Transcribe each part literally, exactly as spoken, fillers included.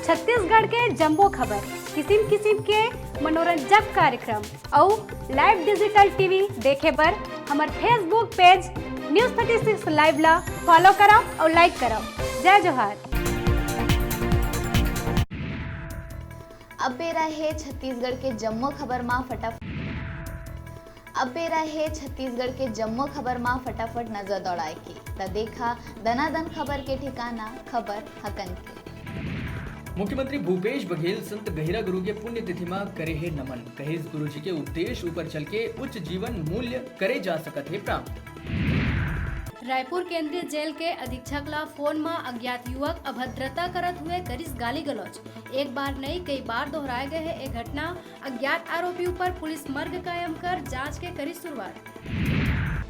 छत्तीसगढ़ के जम्मो खबर, किसिम किसिम के मनोरंजक कार्यक्रम अउ live digital T V देखे बर हमर Facebook page News thirty six live ला follow करव अउ like करव। जय जोहार। अब बेरा हे छत्तीसगढ़ के जम्मो खबर मा फटाफट अब बेरा हे छत्तीसगढ़ के जम्मो खबर मा फटाफट नजर दौड़ाए के। त देखा दनादन खबर के ठिकाना, खबर हकन के। मुख्यमंत्री भूपेश बघेल संत गहिरा गुरु के पुण्यतिथि मा करे हे नमन, कहिस गुरु जी के उपदेश ऊपर चल के उच्च जीवन मूल्य करे जा सकत हे प्राप्त। रायपुर केंद्रीय जेल के अधीक्षक ला फोन मा अज्ञात युवक अभद्रता करत हुए करिस गाली गलौज। एक बार नहीं, कई बार दोहराए गए हे ए घटना। अज्ञात आरोपी ऊपर पुलिस मर्ग कायम कर जांच के करी शुरुआत।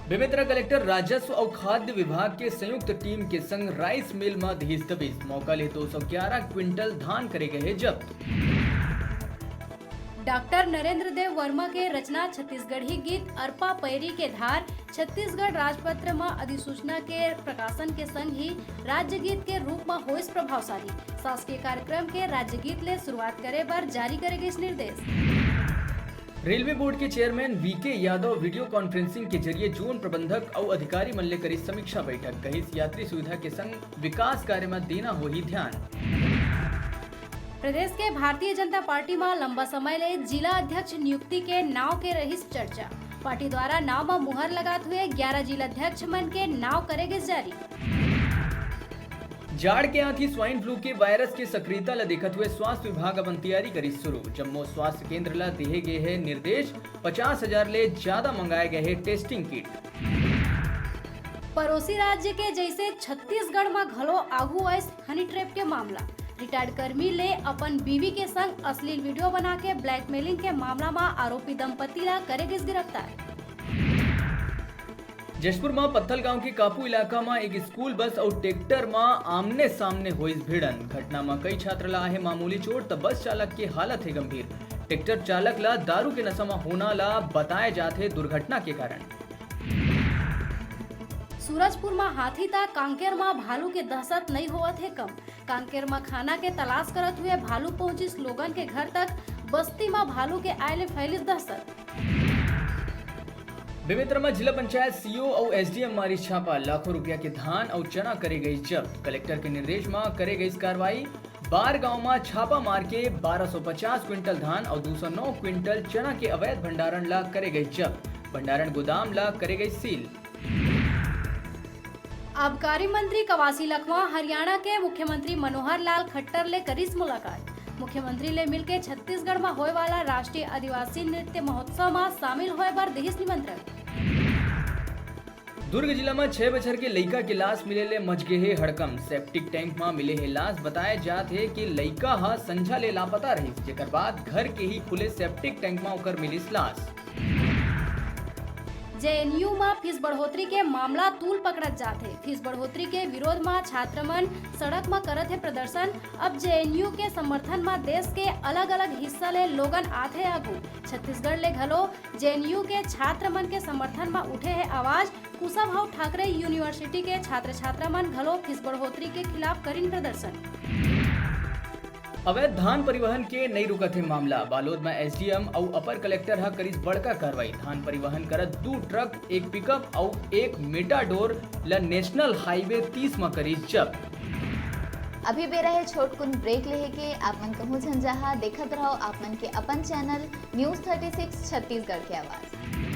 बेमेतरा कलेक्टर राजस्व अउ खाद्य विभाग के संयुक्त टीम के संग राइस मिल म दिहिस दबिश। मौका ले दो सौ ग्यारह क्विंटल धान करे गए हे जब्त। डॉक्टर नरेंद्र देव वर्मा के रचना छत्तीसगढ़ी गीत अरपा पैरी के धार छत्तीसगढ़ राजपत्र म अधिसूचना के प्रकाशन के संग ही राज्य गीत के रूप म होइस प्रभावशाली। शासकीय कार्यक्रम के राज्य गीत ले शुरुआत करे बर जारी करे गइस निर्देश। रेलवे बोर्ड के chairman V K Yadav video conferencing के जरिए जोन प्रबंधक अउ अधिकारी मन ले करिस समीक्षा बैठक, कहिस यात्री सुविधा के संग विकास कार्य म देना होही ध्यान। प्रदेश के भारतीय जनता पार्टी म लंबा समय ले जिला अध्यक्ष नियुक्ति के नाव के रहिस चर्चा। पार्टी द्वारा नाव म मुहर लगात हुए ग्यारह जिला अध्यक्ष मन के नाव करे गिस जारी। जाड़ के आंधी स्वाइन फ्लू के वायरस के सक्रियता ल देखत हुए स्वास्थ्य विभाग अपन तैयारी करिस शुरू। जम्मो स्वास्थ्य केंद्र ल देहे गे हे निर्देश, पचास हजार ले ज्यादा मंगाए गए हे टेस्टिंग किट। पड़ोसी राज्य के जैसे छत्तीसगढ़ म घलो आगू आइस हनी ट्रैप के मामला। रिटायर्ड कर्मी ले अपन बीवी के संग अश्लील वीडियो बना के ब्लैकमेलिंग के मामला म आरोपी दंपति ला करे गिस गिरफ्तार। जशपुर म पत्थल गांव के कापू इलाका म एक स्कूल बस अउ ट्रैक्टर म आमने सामने होइस भिड़न। घटना म कई छात्र ला आहे मामूली चोट, त बस चालक के हालत हे गंभीर। ट्रैक्टर चालक ला दारू के नशा म होना ला बताए जात हे दुर्घटना के कारण। सूरजपुर म हाथी त कांकेर म भालू के दहशत नइ होवत हे कम। कांकेर म खाना के तलाश करत हुए भालू पहुंचिस लोगन के घर तक। बस्ती म भालू के आए ले फैलिस दहशत। बेमेतरा म जिला पंचायत सीईओ अउ एसडीएम मारिस छापा, लाखों रुपया के धान अउ चना करे गई जब्त। कलेक्टर के निर्देश म करे गई कार्रवाई। बार गांव म छापा मार के बारह सौ पचास क्विंटल धान अउ दो सौ नौ क्विंटल चना के अवैध भंडारण ला करे गई जब्त। भंडारण गोदाम ला करे गई सील। आबकारी मंत्री कवासी लखमा हरियाणा के मुख्यमंत्री मनोहर लाल खट्टर ले करिस मुलाकात। मुख्यमंत्री ले मिलके छत्तीसगढ़ म होए वाला राष्ट्रीय आदिवासी नृत्य महोत्सव म शामिल होए बर दिहिस निमंत्रण। दुर्ग जिला म छह बछर के लइका के लाश मिले ले मच गे हे हड़कंप। सेप्टिक टैंक म मिले हे लाश। बताए जात हे कि लइका ह संझा ले लापता रहिस, जेकर बाद घर के ही खुले सेप्टिक टैंक म ओकर मिलिस लाश। जेएनयू म फीस बढ़ोतरी के मामला तूल पकड़त जात हे। फीस बढ़ोतरी के विरोध म छात्र मन सड़क म करत हे प्रदर्शन। अब जेएनयू के समर्थन म देश के अलग-अलग हिस्सा ले लोगन आत हे आगू। छत्तीसगढ़ ले घलो जेएनयू के छात्र मन के समर्थन म उठे हे आवाज। कुशाभाऊ ठाकरे यूनिवर्सिटी के छात्र छात्रा मन घलो फीस बढ़ोतरी के खिलाफ करिन प्रदर्शन। अवैध धान परिवहन के नइ रुकत हे मामला। बालोद म एसडीएम अउ अपर कलेक्टर ह करिस बड़का कार्रवाई। धान परिवहन करत दू ट्रक, एक पिकअप अउ एक मेटाडोर ल नेशनल हाईवे तीस म करिस जब्त। अभी बेरा हे छोटकुन ब्रेक लेहे के। आप मन कहूं झन जाहा, देखत रहो आप मन के अपन channel news thirty six Chhattisgarh के आवाज।